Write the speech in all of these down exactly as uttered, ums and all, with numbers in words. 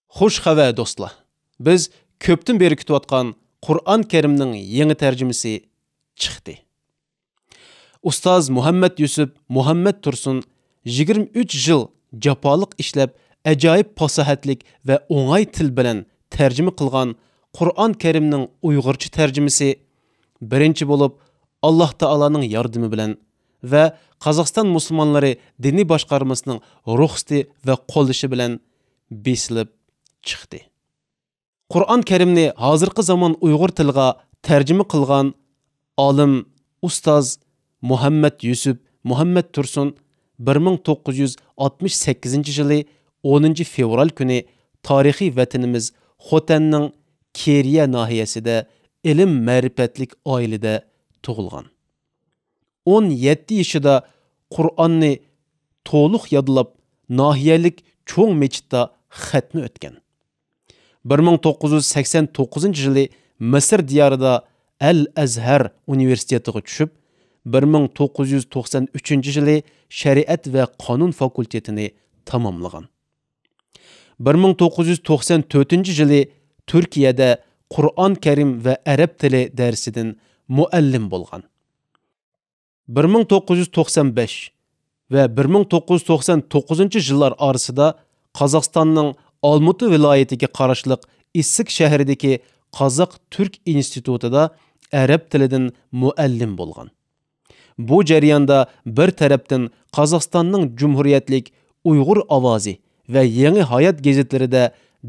خۇش خەۋەر دوستلار، بىز كۆپتىن بېرى كۈتۈۋاتقان قۇرئان كەرىمنىڭ يېڭى تەرجىمىسى چىقتى. ئۇستاز مۇھەممەد يۈسۈپ مۇھەممەد تۇرسۇن يىگىرمە ئۈچ يىل جاپالىق ئىشلەپ، ئاجايىپ پاساھەتلىك ۋە ئوڭاي تىل بىلەن تەرجىمە قىلغان قۇرئان كەرىمنىڭ ئۇيغۇرچە تەرجىمىسى بىرىنچى بولۇپ، ئاللاھ تائالانىڭ ياردىمى بىلەن ۋە قازاقىستان مۇسۇلمانلىرى دىنىي باشقارمىسىنىڭ رۇخسىتى ۋە قوللىشى بىلەن بېسىلىپ چىقتى. قۇرئان كەرىمنى ھازىرقى زامان ئۇيغۇر تىلىغا تەرجىمە قىلغان ئالىم ئۇستاز مۇھەممەد يۈسۈپ مۇھەممەد تۇرسۇن بىر مىڭ توققۇز يۈز ئاتمىش سەككىزىنچى يىلى ئونىنچى فېۋرال كۈنى تارىخىي ۋەتىنىمىز خوتەننىڭ كېرىيە ناھىيەسىدە ئىلىم-مەرىپەتلىك ئائىلىدە تۇغۇلغان. ئون يەتتە يېشىدا قۇرئاننى تولۇق يادلاپ، ناھىيەلىك چوڭ مەچىتتا خەتمە ئۆتكەن. بىر مىڭ توققۇز يۈز سەكسەن توققۇزىنچى يىلى مىسىر دىيارىدا ئەل ئەزھەر ئۇنىۋېرسىتېتىغا چۈشۈپ، بىر مىڭ توققۇز يۈز توقسان ئۈچىنچى يىلى شەرىئەت ۋە قانۇن فاكۇلتېتىنى تاماملىغان. بىر مىڭ توققۇز يۈز توقسان تۆتىنچى يىلى تۈركىيەدە قۇرئان كەرىم ۋە ئەرەب تىلى دەرسىدىن مۇئەللىم بولغان. بىر مىڭ توققۇز يۈز توقسان بەش ۋە بىر مىڭ توققۇز يۈز توقسان توققۇزىنچى يىللار ئارىسىدا قازاقىستاننىڭ ئالمۇتا ۋىلايىتىگە قاراشلىق ئىسسىك شەھىرىدىكى قازاق تۈرك ئىنستىتۇتىدا ئەرەب تىلىدىن مۇئەللىم بولغان. بۇ جەرياندا بىر تەرەپتىن قازاقىستاننىڭ جۇمھۇرىيەتلىك ئۇيغۇر ئاۋازى ۋە يېڭى ھايات گېزىتلىرىدە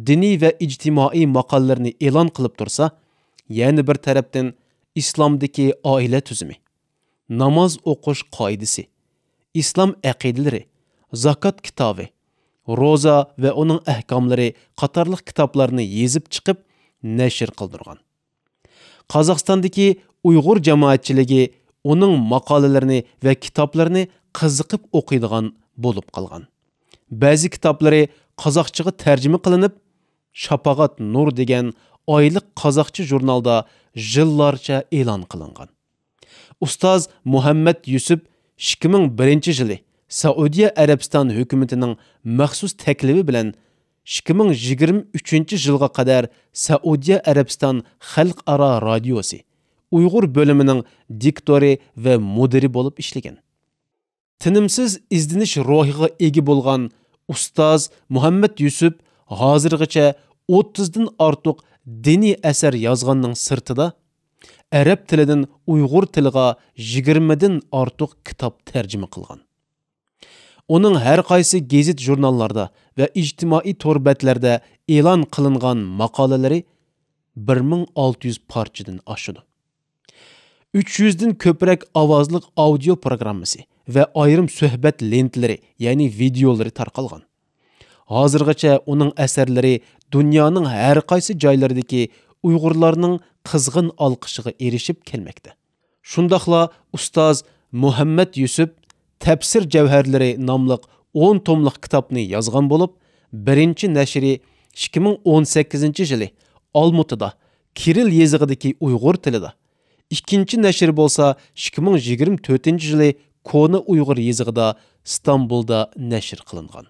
دىنىي ۋە ئىجتىمائىي ماقالىلىرىنى ئېلان قىلىپ تۇرسا، يەنە بىر تەرەپتىن ئىسلامدىكى ئائىلە تۈزۈمى، ناماز ئوقۇش قائىدىسى، ئىسلام ئەقىدىلىرى، زاكات كىتابى، روزا ۋە ئۇنىڭ ئەھكاملىرى قاتارلىق كىتابلارنى يېزىپ چىقىپ نەشر قىلدۇرغان. قازاقىستاندىكى ئۇيغۇر جامائەتچىلىكى ئۇنىڭ ماقالىلىرىنى ۋە كىتابلىرىنى قىزىقىپ ئوقۇيدىغان بولۇپ قالغان. بەزى كىتابلىرى قازاقچىغا تەرجىمە قىلىنىپ، شاپاغات نۇر دېگەن ئايلىق قازاقچە ژۇرنالدا يىللارچە ئېلان قىلىنغان. ئۇستاز مۇھەممەد يۈسۈپ ئىككى مىڭ بىرىنچى يىلى سەئۇدىيە ئەرەبىستان ھۆكۈمىتىنىڭ مەخسۇس تەكلىپى بىلەن ئىككى مىڭ يىگىرمە ئۈچىنچى يىلغا قەدەر سەئۇدىيە ئەرەبىستان خەلقئارا رادىيوسى ئۇيغۇر بۆلۈمىنىڭ دىكتورى ۋە مۇدىرى بولۇپ ئىشلىگەن. تىنىمسىز ئىزدىنىش روھىغا ئىگە بولغان ئۇستاز مۇھەممەد يۈسۈپ ھازىرغىچە ئوتتۇزدىن ئارتۇق دىنىي ئەسەر يازغاننىڭ سىرتىدا، ئەرەب تىلىدىن ئۇيغۇر تىلىغا يىگىرمىدىن ئارتۇق كىتاب تەرجىمە قىلغان. ئۇنىڭ ھەر قايسى گېزىت-ژۇرناللاردا ۋە ئىجتىمائىي تور بەتلەردە ئېلان قىلىنغان ماقالىلىرى بىر مىڭ ئالتە يۈز پارچىدىن ئاشىدۇ. ئۈچ يۈزدىن كۆپرەك ئاۋازلىق ئاودىيو پروگراممىسى ۋە ئايرىم سۆھبەت لېنتىلىرى، يەنى ۋىدېئولىرى تارقالغان. ھازىرغىچە ئۇنىڭ ئەسەرلىرى دۇنيانىڭ ھەر قايسى جايلىرىدىكى ئۇيغۇرلارنىڭ قىزغىن ئالقىشىغا ئېرىشىپ كەلمەكتە. شۇنداقلا ئۇستاز مۇھەممەد يۈسۈپ تەپسىر جەۋھەرلىرى ناملىق ئون توملۇق كىتابنى يازغان بولۇپ، بىرىنچى نەشرى ئىككى مىڭ ئون سەككىزىنچى يىلى ئالمۇتىدا كىرىل يېزىقىدىكى ئۇيغۇر تىلىدا، ئىككىنچى نەشرى بولسا ئىككى مىڭ يىگىرمە تۆتىنچى يىلى كونا ئۇيغۇر يېزىقىدا ئىستانبۇلدا نەشر قىلىنغان.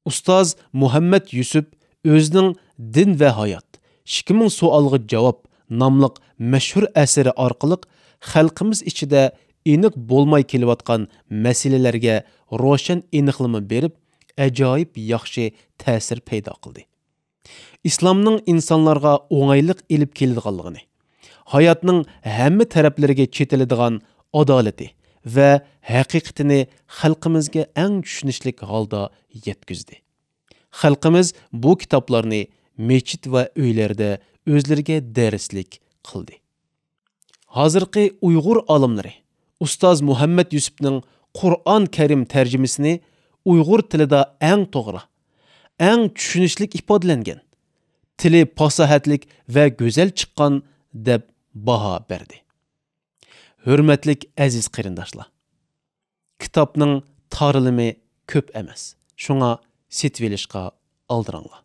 ئۇستاز مۇھەممەد يۈسۈپ ئۆزىنىڭ دىن ۋە ھايات، ئىككى مىڭ سوئالغا جاۋاب ناملىق مەشھۇر ئەسىرى ئارقىلىق خەلقىمىز ئىچىدە ئېنىق بولماي كېلىۋاتقان مەسىلىلەرگە روشەن ئېنىقلىما بېرىپ، ئاجايىپ ياخشى تەسىر پەيدا قىلدى. ئىسلامنىڭ ئىنسانلارغا ئوڭايلىق ئېلىپ كېلىدىغانلىقىنى، ھاياتنىڭ ھەممە تەرەپلىرىگە چېتىلىدىغان ئادالىتى ۋە ھەقىقىتىنى خەلقىمىزگە ئەڭ چۈشىنىشلىك ھالدا يەتكۈزدى. خەلقىمىز بۇ كىتابلارنى مەسچىت ۋە ئۆيلەردە ئۆزلىرىگە دەرسلىك قىلدى. ھازىرقى ئۇيغۇر ئالىملىرى ئۇستاز مۇھەممەد يۈسۈپنىڭ قۇرئان كەرىم تەرجىمىسىنى ئۇيغۇر تىلىدا ئەڭ توغرا، ئەڭ چۈشىنىشلىك ئىپادىلەنگەن، تىلى پاساھەتلىك ۋە گۈزەل چىققان دەپ باھا بەردى. ھۆرمەتلىك ئەزىز قېرىنداشلار! كىتابنىڭ تارلىمى كۆپ ئەمەس، شۇڭا سېتىۋېلىشقا ئالدىراڭلار.